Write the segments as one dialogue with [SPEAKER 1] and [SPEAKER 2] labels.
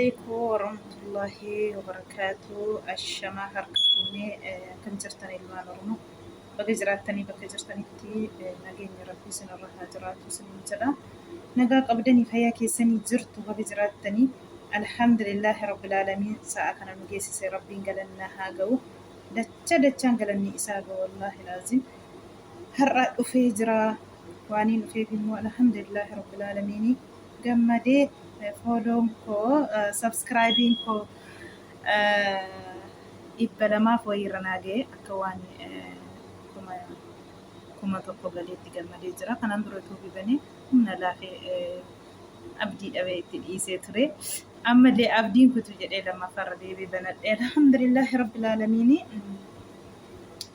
[SPEAKER 1] Alaikum warahmatullahi wabarakatuh. Ashamaa harka fuunee, akkam jirtan ilmaan Oromoo? Baga jiraattanii bakka jirtanitti nageenya Rabbii isinirra haa jiraatu isiniin jedha. Nagaa qabdanii, fayyaa keessanii jirtu? Baga jiraattanii. Alhamdulillahi Rabbil Aalamiin, sa'a kana nu geessise Rabbiin galannaa haa ga'u. Dacha dachaan galanni isaa ga'u, wallaahi laazim. Har'a dhufee jira. Waaniin dhufeef immoo alhamdulillahi Rabbil Aalamiin gammadee fooloon koo, subscribe-iin koo 200f wayiirra naa ga'e, akka waan 1000 galeetti gammadee jira. Kanaan dura tuubii banee humna laafee abdii dhabee itti dhiisee ture. Ammallee abdiin kutu jedhee lammaffaarra deebi'ee banadhee, alhamdulillahi rabbil aalamiini.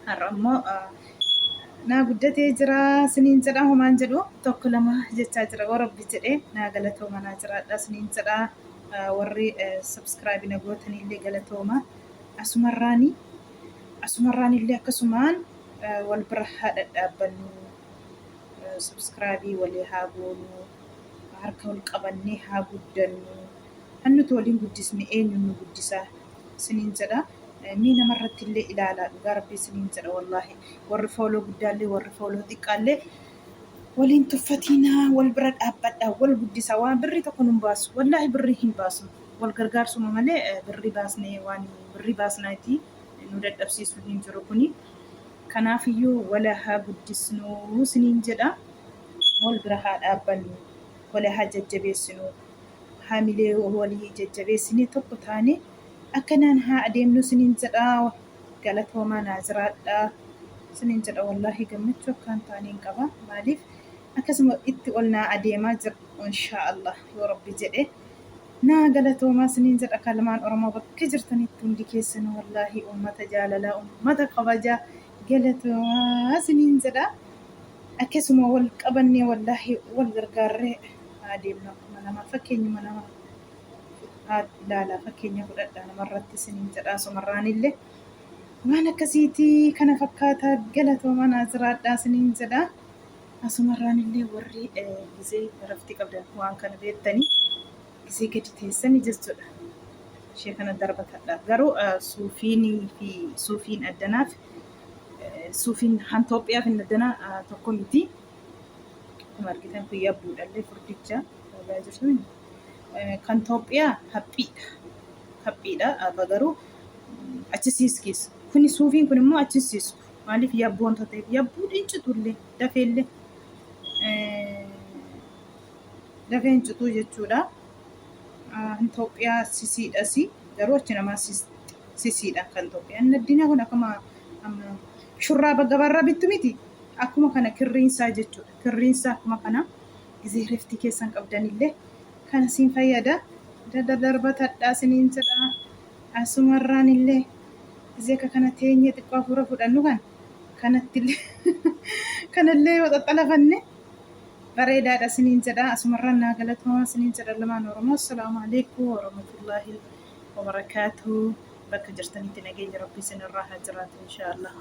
[SPEAKER 1] Har'a immoo naa guddatee jira siniin jedha, homaan jedhu tokko lama jechaa jira yoo rabbi jedhee. Naa galatooma, naa jiraadha siniin jedha. Warri subscribe na gootanillee galatooma. Asumarraanillee akkasumaan wal bira haa dhadhaabbannu, subscribe walii haa goonu, harka wal qabannee haa guddannu. Hannuti waliin guddisne eenyuun nu guddisaa siniin jedha. Mee namarratti illee ilaalaa, dhugaa rabbii siniin jedha, wallaahi warri follow guddaallee warri follow xiqqaallee waliin tuffatiinaa, wal bira dhaabbadhaa, wal guddisaa. Waan birrii tokko nun baasu, wallaahi birrii hin baasnu, wal gargaarsuma malee birrii baasnee waan birrii baasnaati nu dadhabsiisu hin jiru kuni. Kanaafiyyuu wala haa guddisnuu siniin jedha, wal bira haa dhaabbannu, wala haa jajjabeessinu, haamilee walii jajjabeessinee tokko taane akkanaan haa adeemnu siniin jedha. Galatoomaa, naa jiraadha siniin jedha. Wallaahi gammachuu akkaan taaneen qaba. Maaliif akkasuma itti ol naa adeemaa jira, inshaa Allah, yoo rabbi jedhe. Naa galatoomaa siniin jedha. Kalmaan Oromoo bakka jirtanitti hundi keessan, wallaahi ummata jaalalaa, ummata kabajaa, galatoomaa siniin jedha. Akkasuma wal qabannee, wallaahi wal gargaarree haa adeemnu. Akkuma namaa fakkeenyuma nama haa ilaalaa, fakkeenya fudhadhaa namarratti siniin jedha. Asumarraanillee waan akkasiiti kana fakkaata. Galatoomaa, naa jiraadhaa siniin jedha. Asumarraanillee warri gizee raftii qabdan waan kana beektanii gizee gadi teessanii jechuudha. Ishee kana darbatadha. Garuu suufiinii fi suufiin addanaaf suufiin han Toophiyaa fi addanaa tokko miti. Akkuma argitan kun yabbuudhallee furdicha argaa jirtu. Kan Toophiyaa haphiidha. Haphiidha. Abba garuu achi siiskiis. Kuni suufiin kun immoo achi siisku. Maaliif yabbuu wanta ta'eef yabbuu dhincitullee dafeellee dafee hin cituu jechuudha. Itoophiyaa sisiidhas, garuu achi namaa sisiidha kan Itoophiyaa. Inni addunyaa kun akkuma shurraaba gabaarraa bittu miti. Akkuma kana kirriinsaa jechuudha. Kirriinsaa akkuma kana gizee riftii keessan qabdanillee kana siin fayyada. Daddarbatadhaa siniin jedha. Asumarraan illee gizee akka kana teenyee xiqqoo hafuura fudhannu kan kanattillee kanallee yoo xaxxalafanne bareedaadha siniin jedha. Asumarraan naa galatoomaa siniin jedha lamaan Oromoo. Assalaamu alaikum warahmatullaahi wabarakaatuh. Bakka jirtanitti nageenya Rabbii isinirraa haa jiraatu inshaallah.